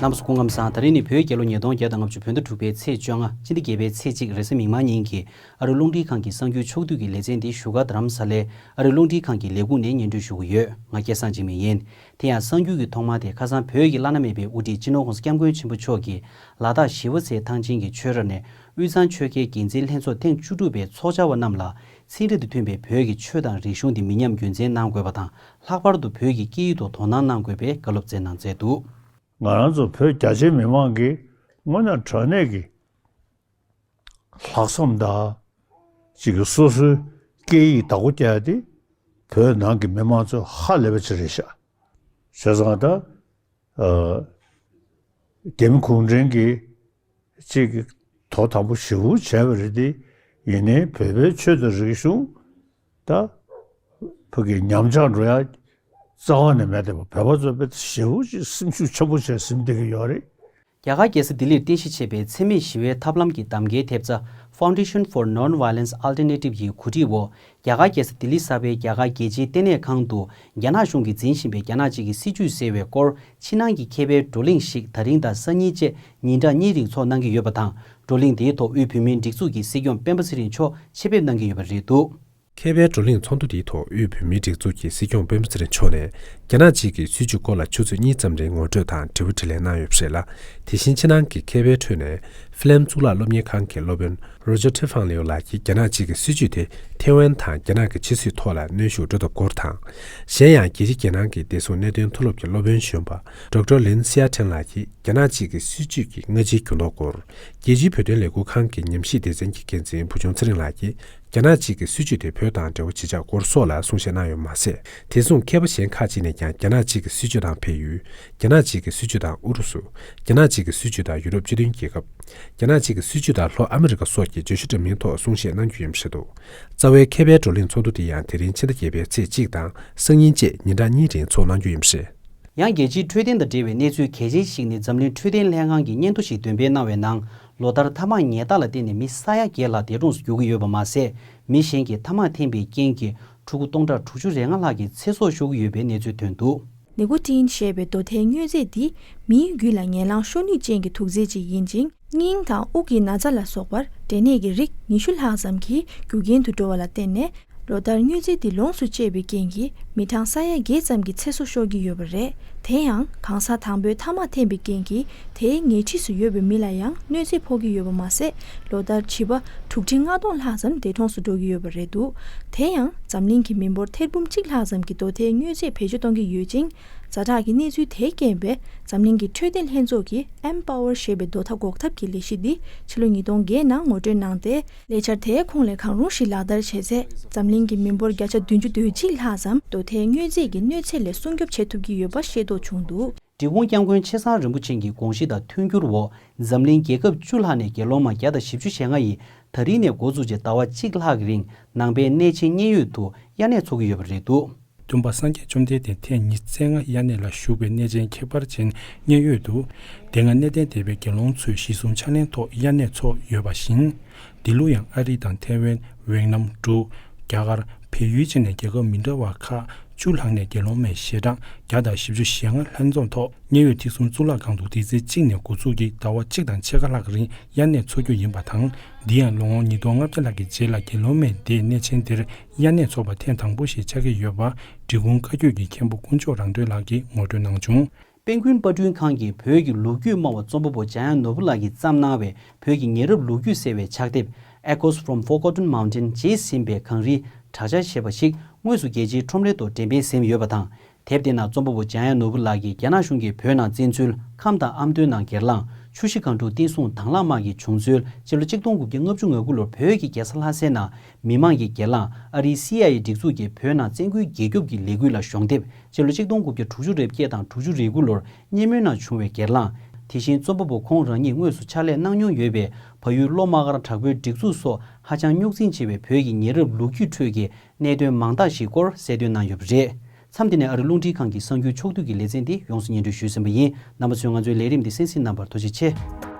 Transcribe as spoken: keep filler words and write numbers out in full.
རྣམ་པ་ཚོ་སྐུ་ཁམས་བཟང་། ད་རིང་ནི་བོད་རྒྱལ་ལོ་ཉིས་སྟོང་བརྒྱ་དང་ལྔ་བཅུ་བོད་ཟླ་དྲུག་པའི་ཚེས་བཅོ་ལྔ། སྤྱི་ཟླ་བརྒྱད་པའི་ཚེས་གཅིག་རེས་གཟའ་མིག་དམར་ཉིན་གྱི་ཨ་རི་རླུང་འཕྲིན་ཁང་གི་གསར་འགྱུར་ཕྱོགས་བསྡུས་ཀྱི་ལེ་ཚན་འདི་བཞུགས་སྒར་རྡ་རམ་ས་ལའི་ཨ་རི་རླུང་འཕྲིན་ཁང་གི་ལས་ཁུངས་ནས་སྙན་སྒྲོན་ཞུ་གི་ཡོད། ང་སྐལ་བཟང་འཇིགས་མེད་ཡིན། དེ་ཡང་གསར་འགྱུར་གྱི་ཐོག་མ་དེ་ཁ་སང་བོད་ཀྱི་བླ་ན་མེད་པའི་དབུ་ཁྲིད་སྤྱི་ནོར་༸གོང་ས་༸སྐྱབས་མགོན་ཆེན་པོ་མཆོག་གིས་ལ་དྭགས་ཞི་བ་འཚོའི་ཐང་ཆེན་གྱི་ཆོས་ར་ནས་དབུས་གཙང་ཆོལ་ཁའི་འགན་འཛིན་ལྷན་ཚོགས་ཐེངས་བཅུ་དྲུག་པའི་ཚོགས་བཅར་བ་རྣམས་ལ་ཚན་རིག་དང་མཐུན་པའི་བོད་ཀྱི་ཆོས་དང་རིག་གཞུང་འདི་མི་ཉམས་རྒྱུན་འཛིན་གནང་དགོས་པ་དང་། ལྷག་པར་དུ་བོད་ཀྱི་སྐད་ཡིག་ཐོག་དོ་སྣང་གནང་དགོས་པའི་བཀའ་སློབ་སྩལ་གནང་མཛད་འདུག། ང་རང་ཚོ་བོད་རྒྱ་ཆེའི་མི་མང་གིས་དངོས་གནས་དྲང་གནས་ཀྱི་ལྷག་བསམ་དང་། གཅིག་གི་སོ་སོའི་སྐད་ཡིག་བདག་པོ་རྒྱག་ཡ་དེ་བོད་ནང་གི་མི་མང་ཚོས་ཧ་ལས་པ་ཅིག་རེད་ཤག། བྱས་ཙང་ད། ཨ། རྒྱ་མི་གུང་ཁྲན་གྱིས་གཅིག་གི་དོ་དམ་པོ་ཞེ་པོ་བྱས་པ་རེད་དེ། ཡིན་ནའི་བོད་པའི་ཆོས་དང་རིག་གཞུང་ད་ཕ་གི་ཉམས་ཆག་འགྲོ་ཡ་རྩ་བ་ནས་མེད་བསྡད་པ། བོད་པ་ཚོ་དཔེ་ཞེ་པོ་ཅིག་སེམས་ཤུགས་ཆེན་པོ་བྱས་ཟིན་བསྡད་ཀྱི་ཡོད་རེད། རྒྱ་གར་རྒྱལ་ས་ལྡི་ལིར་རྟེན་གཞི་བྱས་པའི་འཚེ་མེད་ཞི་བའི་ཐབས་ལམ་གྱི་གདམ་གའི་ཐེབས་རྩ་Foundation for Non-Violence Alternative ཡི་གོ་སྒྲིག་འོག་རྒྱ་གར་རྒྱལ་ས་ལྡི་ལི་གསར་པའི་རྒྱ་གར་རྒྱལ་སྤྱིའི་ལྟེ་གནས་ཁང་དུ་རྒྱ་ནག་གཞུང་གིས་འཛིན་བཞིན་པའི་རྒྱ་ནག་གཅིག་གི་སྲིད་བྱུས་ཟེར་བའི་སྐོར་ཕྱི་ནང་གི་མཁས་པའི་བགྲོ་གླེང་ཞིག་ད་རིང་དང་སང་ཉིན་བཅས་ཉིན་གྲངས་གཉིས་རིང་ཚོགས་གནང་གི་ཡོད་པ་དང་། བགྲོ་གླེང་དེའི་ཐོག་དབུས་བོད་མིའི་སྒྲིག་འཛུགས་ཀྱི་སྲིད་སྐྱོང་སྤེན་པ་ཚེ་རིང་མཆོག་ཆེད་ཕེབས་གནང་གི་ཡོད་པ་རེད་འདུག། མཁས་པའི་བགྲོ་གླེང་ཚོགས་འདུ་དེའི་ཐོག་དབུས་བོད་མིའི་སྒྲིག་འཛུགས་ཀྱི་སྲིད་སྐྱོང་སྤེན་པ་ཚེ་རིང་མཆོག་ནས་རྒྱ་ནག་གཅིག་གི་སྲིད་བྱུས་སྐོར་ལ་ཆུ་ཚོད་གཉིས་ཙམ་རིང་ངོ་སྤྲོད་དང་དྲི་བ་དྲིས་ལན་གནང་ཡོད་པ་རེད་ལ། དེ་བཞིན་ཕྱི་ནང་གི་མཁས་པའི་ཁྲོད་ནས་ཧྥི་ལན་གཙུག་ལག་སློབ་གཉེར་ཁང་གི་སློབ་དཔོན་Roger Tiefenlaw ལགས་ཀྱིས་རྒྱ་ནག་གཅིག་གི་སྲིད་བྱུས་དེ་ཐེ་ཝན་དང་རྒྱ་ནག་གི་ཕྱི་སྲིད་ཐོག་ལ་གནོན་ཤུགས་སྤྲོད་ཐབས་སྐོར་དང་། གཞན་ཡང་རྒྱལ་སྤྱི་རྒྱལ་ནང་གི་བདེ་སྲུང་གནད་དོན་མཐོ་སློབ་ཀྱི་སློབ་དཔོན་གཞོན་པ་Doctor Lin Xiaoten ལགས་ཀྱིས་རྒྱ་ནག་གཅིག་གི་སྲིད་བྱུས་ཀྱི་སྔ་ཕྱིའི་འགྱུར་ལྡོག་སྐོར། རྒྱལ་སྤྱིའི་བོད་དོན་ལས་འགུལ་ཁང་གི་ཉམས་ཞིབ་སྡེ་ཚན་གྱི་འགན་འཛིན་བུ་ཆུང་ཚེ་རིང་ལགས་ཀྱིས་རྒྱ་ནག་གཅིག་གི་སྲིད་བྱུས་དེ་བོད་དང་འབྲེལ་བ་ཇི་ཆགས་སྐོར་སོགས་ལ་གསུང་བཤད་གནང་ཡོད་མ་ཟད། དེ་མཚུངས་མཁས་པ་གཞན་ཁག་ཅིག་ནས་ཀྱང་རྒྱ་ནག་གཅིག་གི་སྲིད་བྱུས་དང་བལ་ཡུལ། རྒྱ་ནག་གཅིག་གི་སྲིད་བྱུས་དང་ཨུ་རུ་སུ། རྒྱ་ནག་གཅིག་གི་སྲིད་བྱུས་དང་ཡུ་རོབ་སྤྱི་མཐུན་རྒྱལ་ཁབ། རྒྱ་ནག་གཅིག་གི་སྲིད་བྱུས་དང་ལྷོ་ཨ་མི་རི་ཀ་སོགས་ཀྱི་བརྗོད་གཞི་འདྲ་མིན་ཐོག་གསུང་བཤད་གནང་རྒྱུ་ཡིན་པ་རེད་འདུག། རྩ་བའི་མཁས་པའི་བགྲོ་གླེང་ཚོགས་འདུ་དེ་ཡང་དེ་རིང་ཕྱི་ཟླ་བརྒྱད་པའི་ཚེས་གཅིག་དང་སང་ཉིན་བཅས་ཉིན་གྲངས་གཉིས་རིང་ཚོགས་གནང་རྒྱུ་ཡིན་པ་རེད། ཡང་རྒྱལ་སྤྱིའི་འཕྲོད་བསྟེན་དང་འབྲེལ་བའི་གནས་ཚུལ་གལ་ཆེན་ཞིག་ནི་འཛམ་གླིང་འཕྲོད་བསྟེན་ལྷན་ཁང་གིས་སྙན་ཐོ་ཞིག་འདོན་སྤེལ་གནང་བའི་ནང་། ལོ་ལྟར་ཐ་མག་ཉལ་ཐ་ལ་བརྟེན་ནས་མི་ས་ཡ་བརྒྱད་ལྷག་འདས་གྲོངས་སུ་འགྱུར་གྱི་ཡོད་པ་མ་ཟད། མི་གཞན་གྱིས་ཐ་མག་འཐེན་པའི་རྐྱེན་གྱིས་ཕྲུ་གུ་སྟོང་ཕྲག་དྲུག་ཅུ་རེ་ལྔ་ལྷག་གི་ཚེ་སྲོག་ཤོར་གྱི་ཡོད་པའི་གནས་ཚུལ་ཐོན་འདུག། ནི་ཀོ་ཏིན་ཞེས་པའི་རྡོ་ཐལ་དངོས་རྫས་འདིས་མིའི་རྒྱུད་ལ་ངན་ལང་ཤོར་ནུས་ཅན་གྱི་དུག་རྫས་ཅིག་ཡིན་ཅིང་། སྙིང་དང་དབུགས་ཀྱི་ན་ཚ་ལ་སོགས་པར་འབྲས་ནད་ཀྱི་རིགས་ཉི་ཤུ་ལྷག་ཙམ་གྱི་རྒྱུ་རྐྱེན་དུ་འགྲོ་བ་ལ་བརྟེན་ནས། ལོ་ལྟར་དངོས་རྫས་འདི་ལོངས་སུ་སྤྱད་པའི་རྐྱེན་གྱིས་མི་གྲངས་ས་ཡ་བརྒྱད་ཙམ་གྱི་ཚེ་སྲོག་ཤོར་གྱི་ཡོད་པ་རེད། དེ་ཡང་གང་ཟག་དང་པོའི་ཐ་མག་འཐེན་པའི་རྐྱེན་གྱིས་དེའི་ཉེ་འཁྲིས་སུ་ཡོད་པའི་མི་ལ་ཡང་གནོད་འཚེ་ཕོག་གི་ཡོད་པ་མ་ཟད། ལོ་ལྟར་བྱིས་པ་དྲུག་ཁྲི་ལྔ་སྟོང་ལྷག་ཙམ་འདས་གྲོངས་སུ་འགྲོ་གི་ཡོད་པ་རེད་འདུག། དེ་ཡང་འཛམ་གླིང་གི་མི་འབོར་ཐེར་འབུམ་གཅིག་ལྷག་ཙམ་གྱིས་རྡོ་ཐལ་དངོས་རྫས་བེད་སྤྱོད་གཏོང་གི་ཡོད་ཅིང་། ཛ་དྲག་གི་གནས་ཚུལ་དེའི་རྐྱེན་པས་འཛམ་གླིང་གི་འཕྲོད་བསྟེན་ལྷན་ཚོགས་ཀྱིས་Empower ཞེས་པའི་རྡོ་ཐལ་འགོག་ཐབས་ཀྱི་ལས་གཞི་འདི་ཕྱི་ལོ་ཉིས་སྟོང་བརྒྱད་ནང་ངོ་སྤྲོད་གནང་སྟེ། ལས་འཆར་དེའི་ཁོངས་ལས་གང་རུང་ཞིག་ལག་བསྟར་བྱས་ཚེ། འཛམ་གླིང་གི་མི་འབོར་བརྒྱ་ཆ་བདུན་ཅུ་དོན་གཅིག་ལྷག་ཙམ་རྡོ་ཐལ་དངོས་རྫས་ཀྱི་གནོད་འཚེ་ལས་སྲུང་སྐྱོབ་བྱེད་ཐུབ་ཀྱི་ཡོད་པ་ཤེས་རྟོགས་བྱུང་འདུག། འབྲི་གུང་སྐྱབས་མགོན་ཆེ་ཚང་རིན་པོ་ཆེ་གི་དགོངས་གཞི་དང་མཐུན་འགྱུར་འོག་འཛམ་གླིང་རྒྱལ་ཁབ་བཅུ་ལྷག་ནས་རྒྱལ་ཡོངས་མི་བརྒྱ་དང་བཞི་བཅུ་ཞེ་ལྔ་ཡིས་ད་རིང་ནས་འགོ་བཙུགས་བྱས་ཟླ་བ་གཅིག་ལྷག་གི་རིང་ནང་པའི་གནས་ཆེན་མཉན་ཡོད་དུ་དབྱར་གནས་འཚོགས་ཀྱི་ཡོད་པ་རེད་འདུག། སྟོན་པ་སངས་རྒྱས་བཅོམ་ལྡན་འདས་ཐེངས་ཉི་ཤུ་རྩ་ལྔ་དབྱར་གནས་ལ་བཞུགས་པའི་གནས་ཆེན་ཁྱད་པར་ཅན་མཉན་ཡོད་དུ། དེ་སྔ་གནས་བརྟན་སྡེ་པའི་དགེ་སློང་ཚོས་གཞི་བཟུང་ཕྱག་ལེན་ཐོག་དབྱར་གནས་འཚོགས་ཡོད་པ་བཞིན། འདི་ལོ་ཡང་ཨ་རི་དང་ཐའེ་ཝན། ཝེ་ནམ། འབྲུག། རྒྱ་གར། བལ་ཡུལ་བཅས་ནས་རྒྱལ་ཁབ་མི་འདྲ་བ་ཁག་བཅུ་ལྷག་ནས་དགེ་སློང་མའི་ཞལ་གྲངས་བརྒྱ་དང་བཞི་བཅུ་ཞེ་ལྔ་ལྷན་འཛོམས་ཐོག་མཉན་ཡོད་ཐེག་གསུམ་གཙུག་ལག་ཁང་དུ་འདི་ཚེས་གཅིག་ནས་འགོ་འཛུགས་ཀྱིས་ཟླ་བ་གཅིག་དང་ཕྱེད་ཀ་ལྷག་རིང་དབྱར་གནས་འཚོགས་རྒྱུ་ཡིན་པ་དང་། འདི་ཡང་ལོ་ངོ་ཉིས་སྟོང་ལྔ་བརྒྱ་ལྷག་གི་རྗེས་ལ་དགེ་སློང་མའི་སྡེས་གནས་ཆེན་འདིར་དབྱར་གནས་འཚོགས་པ་ཐེངས་དང་པོ་ཞིག་ཆགས་ཀྱི་ཡོད་པ། འབྲི་གུང་བཀའ་བརྒྱུད་ཀྱི་མཁན་པོ་དཀོན་མཆོག་རང་གྲོལ་ལགས་ཀྱིས་ངོ་སྤྲོད་གནང་བྱུང་། དཔལ་མགོན་པར་སྐྲུན་ཁང་གིས་བོད་ཀྱི་ལོ་རྒྱུས་སྨྲ་བ་རྩོམ་པ་པོ་འཇམ་དབྱངས་ནོར་བུ་ལགས་ཀྱིས་བརྩམས་གནང་བའི་བོད་ཀྱི་ཉེ་རབས་ལོ་རྒྱུས་ཟེར་བའི་ཕྱག་དེབ་Echoes from Forgotten Mountain རྗེས་ཟིན་པའི་གངས་རིའི་བྲག་ཆ་ཞེས་པ་ཞིག་དངོས་སུ་རྒྱལ་སྤྱིའི་ཁྲོམ་རའི་ཐོག་འགྲེམས་སྤེལ་ཟིན་ཡོད་པ་དང་། དེབ་དེའི་ནང་རྩོམ་པ་པོ་འཇམ་དབྱངས་ནོར་བུ་ལགས་ཀྱིས་རྒྱ་ནག་གཞུང་གིས་བོད་ནང་བཙན་འཛུལ། ཁམས་དང་ཨ་མདོའི་ནང་སྒེར་ལངས། ཆུ་བཞི་སྒང་དྲུག་བསྟན་སྲུང་དྭང་བླངས་དམག་གི་བྱུང་འཚོལ། སྤྱི་ལོ་གཅིག་སྟོང་དགུ་བརྒྱ་ལྔ་བཅུ་ང་དགུ་ལོར་བོད་ཀྱི་རྒྱལ་ས་ལྷ་སའི་ནང་མི་མང་གི་སྒེར་ལངས། ཨ་རིའི་སི་ཨའི་ཨེ་སྒྲིག་འཛུགས་ཀྱིས་བོད་ནང་བཙན་རྒོལ་རྒྱལ་སྐྱོབ་ཀྱི་ལས་འགུལ་ལ་གཞོགས་འདེགས། སྤྱི་ལོ་གཅིག་སྟོང་དགུ་བརྒྱ་དྲུག་ཅུ་རེ་བརྒྱད་དང་དྲུག་ཅུ་རེ་དགུ་ལོར་སྙེ་མོའི་ནང་བྱུང་བའི་སྒེར་ལངས། དེ་བཞིན་རྩོམ་པ་པོ་ཁོང་རང་ཉིད་དངོས་སུ་ཕྱག་ལས་གནང་མྱོང་ཡོད་པའི་བལ་ཡུལ་གློ་དམག་སྒར་དྲག་པོའི་སྒྲིག་འཛུགས་སོགས་ཧ་ཅང་རྙོག་འཛིང་ཆེ་བའི་བོད་ཀྱི་ཉེ་རབས་ལོ་རྒྱུས་ཁྲོད་ཀྱི་གནད་དོན་མང་དག་ཞིག་སྐོར་གསལ་སྟོན་གནང་ཡོད་པ་རེད། མཚམས་འདི་ནས་ཨ་རི་རླུང་འཕྲིན་ཁང་གི་གསར་འགྱུར་ཕྱོགས་བསྡུས་ཀྱི་ལེ་ཚན་འདི་ཡོངས་སུ་སྙན་སྒྲོན་ཞུས་ཟིན་པ་ཡིན། རྣམ་པ་ཚོས་ང་ཚོའི་ལས་རིམ་འདི་གསན་གཟིགས་གནང་བར་ཐུགས་རྗེ་ཆེ།